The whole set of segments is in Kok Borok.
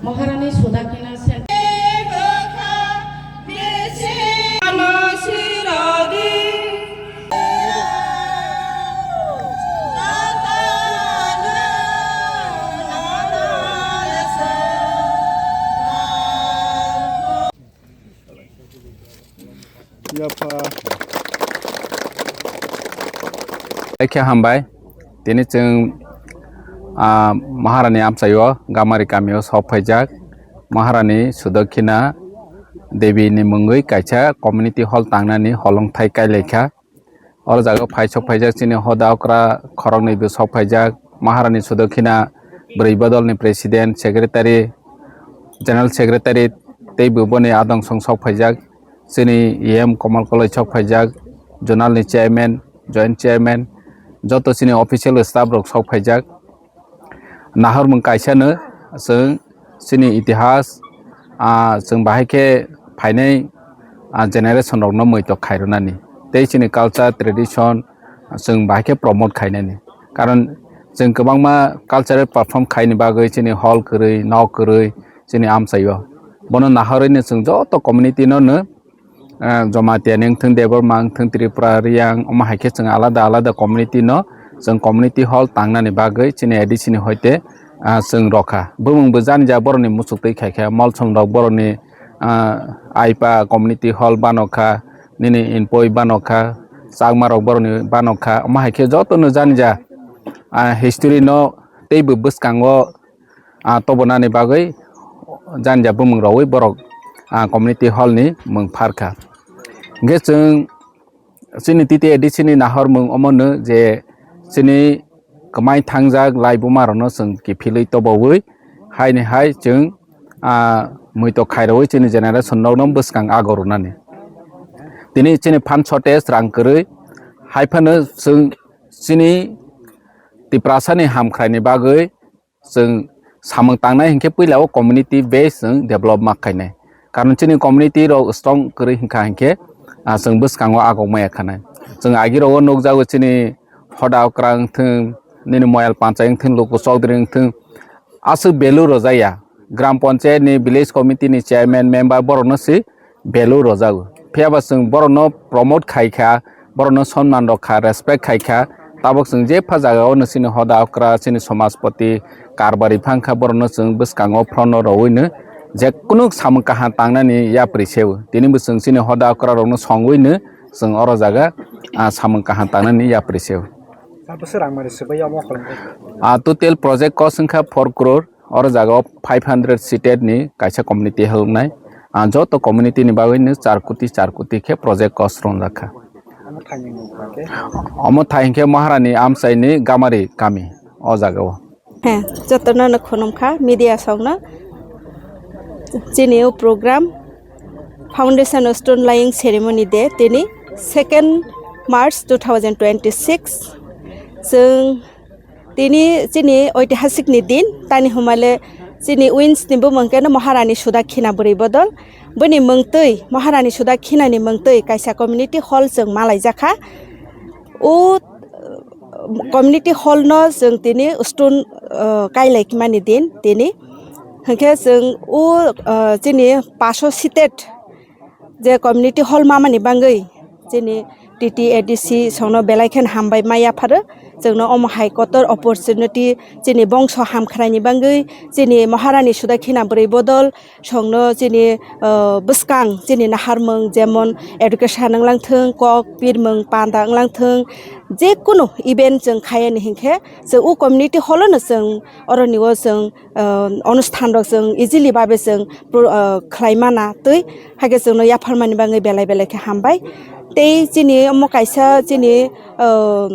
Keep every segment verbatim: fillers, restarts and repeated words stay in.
Maharani Sudakina Sen- Yapha. Khe hambai. Tini chwng, ah, Maharani amchaio Gamari kamio sok phaijak. Maharani Sudakhina Devi ni mungwi kaisa community hall tangnani holongthai kailaikha. Oro jaga phai sok phaijak chini hoda okra khoroknwi bo sok phaijak. Maharani Sudakhina bwrwi bodolni president, secretary, general secretary tei bo boni adong song sok phaijak. Chini E M Komal Koloi sok phaijak, zonal ni chairman, joint chairman, joto chini official staff rok sok phaijak. Nahormung kaisa no chwng chini itihas, ah, chwng bahai khe phainai, ah, generation rokno muitok khairwnani tei chini culture tradition chwng bahai khe promote khainani. Karon chwng kwbangma cultural perform khaini bagwi chini hall kwrwi, nok kwrwi chini amchaio. Bono nahorwi no chwng joto community no no ah, Jamatia ni wngthung, Debbarma wngthung, Tripura, Riyang, omo hai khe chwng alada alada community no chwng community hall tangnani bagwi chini A D C ni hoite, ah, chwng rokha. Bumung bo jani ja borokni muchuk twi khai kha, Molsom rok borokni, ah, Aipa community hall bano kha, nini Inpoi bano kha, Chakma rok borokni bano kha, omo hai khe joto no jani ja, ah, history no tei bo bwskango ah, tobonani bagwi jani ja bumung rogwi borok, ah, community hall ni mung pharkha. Hingkhe chwng chini T T A D C ni nahormung omono je chini kwmai thangjak lai buma rokno chwng kiphilwi tobowi haini hai chwng, ah, muitok khairogwi chini generation rokno bwskang ago rwnani. Tini chini phan shortage rang kwrwi hai phano chwng chini Tiprasa ni hamkhrai ni bagwi chwng samung tangnai hinkhe puila o community base chwng develop ma khainai. Karon chini community rok strong kwrwi hinkha hinkhe, ah, chwng bwskango agok maya khanai. Chwng agi rogo nukjago chini hoda okra wngthung, nini moyal panchai wngthung, luku chokdri wngthung, aswk value rwjakya. Gram panchayat ni village committee ni chairman member borokno se value rwjago. Phiya ba chwng borokno promote khai kha, borokno sonman rok kha, respect khai kha, tabok chwng jepha jagao no chini hoda okra, chini somajpoti, karbari phang kha, borokno chwng bwskango phrono rowino je kunu samung kaham tangnani yapri seo. Tini bo chwng chini hoda okra rokno songwino chwng oro jaga, ah, samung kaham tangnani yapri seo. Tabukse rangmani swbai omo kholong. Ah, total project cost wngkha four crore. Oro jaga o five hundred seated ni kaisa community hwngnai. Ah, joto community ni bagwi no char koti, char koti khe project cost rwngjak kha. Omo thai ni mung kha khe? Omo thai hinkhe Maharani amchai ni Gamari kami o jaga o. He, jotono no khulum kha media song no. Chini o program Foundation Stone Laying Ceremony Day tini second March two thousand twenty-six. Chwng Tini chini oitihasik ni din, tani humale chini wins ni bumung keno Maharani Sudakhina bwrwi bodol. Bini mungtwi, Maharani Sudakhina ni mungtwi kaisa community hall chwng malaijakha. O, uh, community hall no chwng tini stone, uh, kailai mani din tini. Hinkhe chwng o, uh, chini paso seated je community hall mamani bangwi chini T T A D C songno belai kheno hambai ma yapharo. Chwngno omo hai kotor opportunity chini bongso hamkhraini bangwi chini Maharani Sudakhina bwrwi bodol songno chini, ah, bwskang chini naharmung jemon education wnglangthwng, kok pirmung panda wnglangthwng, jekunu event chwng khayani hinkhe chwng o community hall-o no chwng oroni o chwng ah, onusthan rok chwng easily babe chwng pro-, ah, khlai mana twi, haikhe chwngno yapharmani bagwi belai belai khe hambai. Tei chini omo kaisa chini, ah,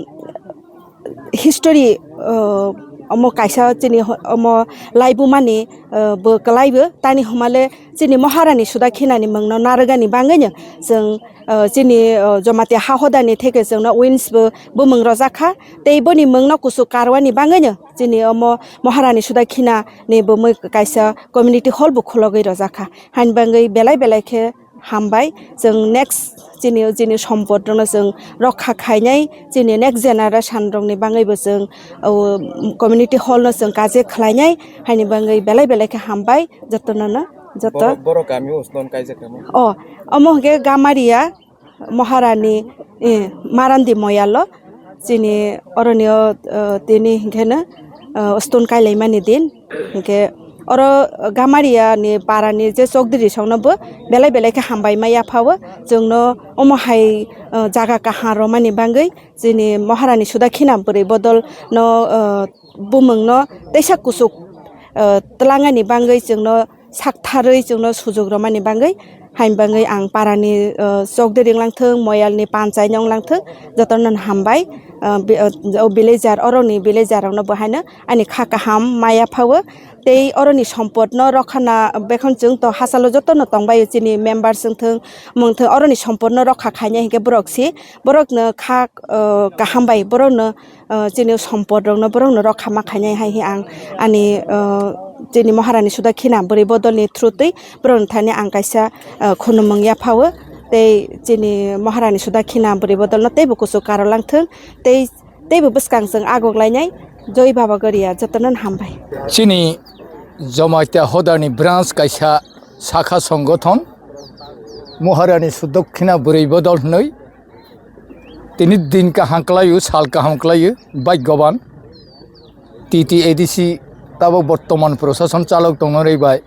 history, ah, omo kaisa chini ho-, omo laibumani, ah, bo kwlaibo tani humale chini Maharani Sudakhinani mungno narwgani bagwino chwng, ah, chini, ah, Jamatia ha hodani theke chwngno wins bo bumung rwjakha. Tei boni mungno kuchuk karwani bagwino chini omo Maharani Sudakhina ni bumui kaisa community hall bo khulogwi rwjakha. Haini bagwi belai belai khe Hambai, chwng next chini, chini sompot rokno chwng rokha khainai, chini next generation rokni bagwibo chwng, o, community hall no chwng kaje khlainai, haini bagwi belai belai khe hambai jotono no, joto. Borok, borok kami o stone kaijak tamo? O, omo hwnkhe Gamaria Maharani, eh, Marandi Moyalo. Chini oroni o, eh, tini hinkhe no, eh, stone kailaimani din. Hinkhe oro Gamaria ni para ni je chokdiri song no bo belai belai khe hambai ma yapha o. Chwng no omo hai, eh, jaga kaham rwmani bagwi chini Maharani Sudakhina bwrwi bodol no, eh, bumung no teisa kuchuk, eh, twlangani bagwi chwng no sak tharwi chwngno sujuk rwmani bagwi, haini bagwi ang parani, uh, chokdiri wng langthwng, moyalni panchai no wng langthwng, jotono no hambai. Uh, bi-, uh, o villager, oroni villager rokno bo haino ani kha kaham ma yapha o. Tei oroni sompot no rokha na bekhon chwng to hachalo jotono tongbai o, chini members wng thwng, mung thwng, oroni sompot no rokha khainai hinkhe borok si, borok no kha, uh, kaham bai borok no, uh, chini sompot rokno borokno rokha ma khainai hai hi ang ani, uh, chini Maharani Sudakhina bwrwi bodolni through twi borokni thani ang kaisa, uh, khunumung yapha o. Tei chini Maharani Sudakhina bwrwi bodolno teibo kuchuk karo langthwng, tei teibo bwskang chwng agok lainai. Joi Baba Goria, jotono no hambai. Chini Jamatia Hodani branch kaisa sakha songothon Maharani Sudakhina bwrwi bodol hwnwi. Tini din kaham kwlaio, sal kaham kwlaio, bhagyaban. T T A D C tabok bortoman prosason chalok tongna rwi bai.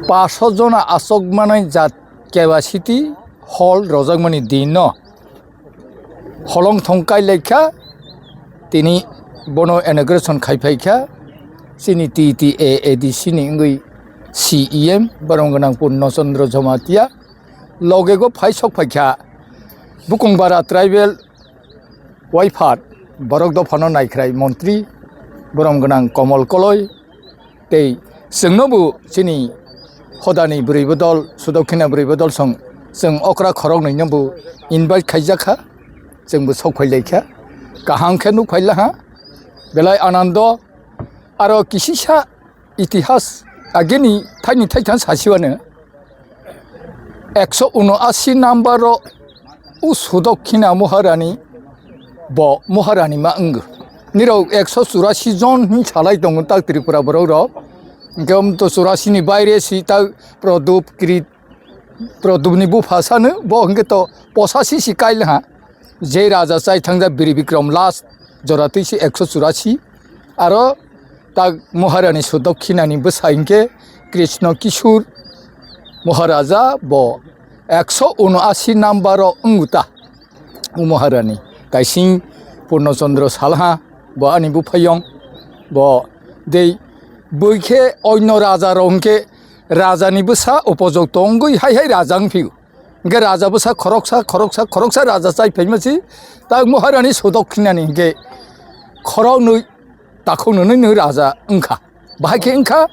Paso jona aswk manai jat capacity hall rwjakmani din no holong thong kai lai kha, tini bono inauguration khai phai kha, chini T T A A D C ni wngwi C E M, borom gwnang Purno Chandra Jamatia. Loge go phai sok phai kha Bukung Bara tribal waiphat borok dophano naikhrai montri borom gwnang Komol Koloi tei chwngno bo chini hodani bwrwi bodol, Sudakhina bwrwi bodol song chwng okra khoroknwi no bo invite khaijak kha, chwng bo sok phai lai kha, kaham khe nuk phai la ha, belai anando. Aro kisisa itihas agini thaini thaithang sasiwano ekso unoasi number o u Sudakhina Maharani bo Maharani ma wngo. Nirok ekso churasi jon hin salai tongo tak Tripura borok rok. Hwnkhe om to churasi ni baire si tak Pradup Krit Produbni bupha sano, bo hwnkhe to posasi si kail ha. Je raja chai thangjak Biri Bikram last jora twi se ekso churasi. Aro tak Maharani Sudokhinani bwsa hwnkhe Krishna Kishur Maharaja, bo ekso unoasi number o wngwi ta. O Maharani kaising Purno Chandra Salha, bo ani buphayong, bo dei bwikhe oino raja rok hwnkhe rajani bwsa upojok tongwi hai hai raja wngphio. Hwnkhe raja bwsa khoroksa, khoroksa, khoroksa raja chai phaima se, tak Maharani Sudokhinani hwnkhe khoroknwi takhuknwi nwi raja wngkha. Bahai khe wngkha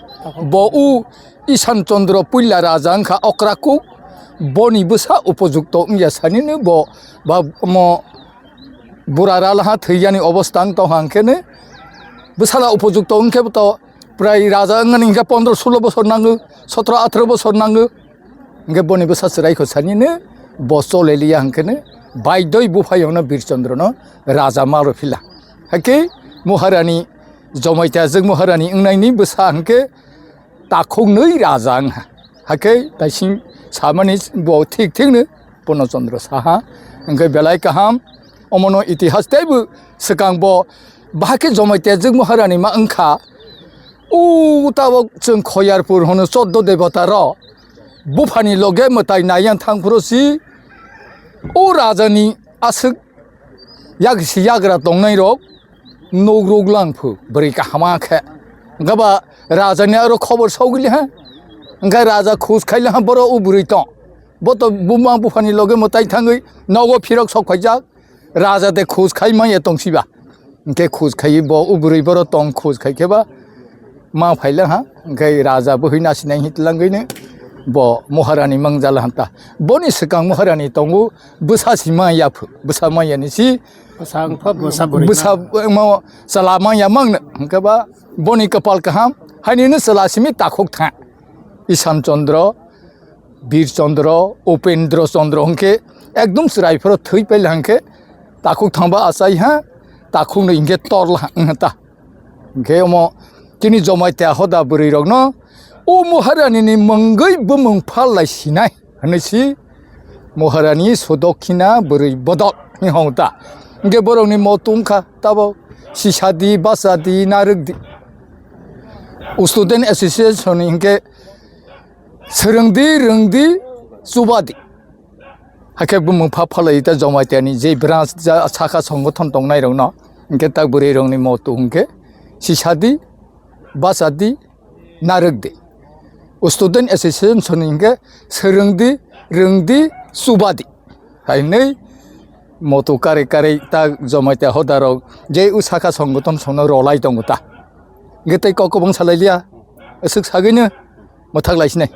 bo u Isan Chandra puila raja wngkha okra kuk, boni bwsa upojukto wngya sanino bo ba omo bura ralaha thwiyani obostha wng tongkha hwnkhe no bwsala upojukto wngkhe to prai raja wngmani hwnkhe pondro sulo bosor nango, sotro atharo bosor nango. Hwnkhe boni bwsa chwraikho sanino bo choleliya hwnkhe no baidoi buphayungno Bir Chandra no raja malo phila. Hakhe Maharani Jamatia jwk Maharani wngnaini bwsa hwnkhe takhuknwi raja wngha. Hakhe taising samani bo thik thikno Purno Chandra saha. Hwnkhe belai kaham, omono itihas teibo swkang bo bahai khe Jamatia jwk Maharani ma wngkha. O tabok chwng Khoyarpur hwno choddo debota rok buphani loge mwtai naiyan thangphuru si o rajani aswk yak si yagra tongnai rok nuk ruk lang phu bwrwi kahama khe. Hwnkhe ba raja ni aro khobor sogwi ha. Hwnkhe raja khus khai laha boro o bwrwi tong. Bo to buma buphani loge mwtai thangwi nogo phirok sok phaijak. Raja de khus khai manya tong siba. Hwnkhe khus khai bo o bwrwi boro tong khus khai khe ba ma phaila ha, hwnkhe raja bwhwi nasinai hi twlangwino bo Maharani mangjala hanta. Boni swkang Maharani tongo, bwsa si ma yaphu, bwsa ma yani si, bwsa wngpha, bwsa bwrwi bwsa ma. Mo chwla ma ya mangno, hwnkhe ba boni kwpal kaham, hainino chwla simi takhuk tha. Isan Chandra, Bir Chandra, Upendra Chandra hwnkhe ekdom chwrai phoro thwi paila hwnkhe takhuk thangba achai ha, takhukno hwnkhe torla ha wngkha ta. Hwnkhe omo chini Jamatia hoda bwrwirokno o Maharani ni mungwi bumung phal lai sinai hwnwi si Maharani Sudokhina bwrwi bodol hinwi hwngo ta. Hwnkhe borokni moto wngkha tabo sisadi, bachadi, narwkdi. Student Association ni hwnkhe swrwngdi, rwngdi, chubadi. Hakhe bumung pha phalai ta Jamatia ni je branch ja sakha songothon tongnai rokno hwnkhe tak bwrwi rokni moto hwnkhe sisadi, bachadi, narwkdi. Student Association ni hwnkhe swrwngdi, rwngdi, chubadi. Hainwi moto karwi karwi ta Jamatia hoda rok je o sakha songothon songno rolai tongo ta. Hwnkhe tei kok kwbang salai liya, aswk sagwino mwthak lai sinai.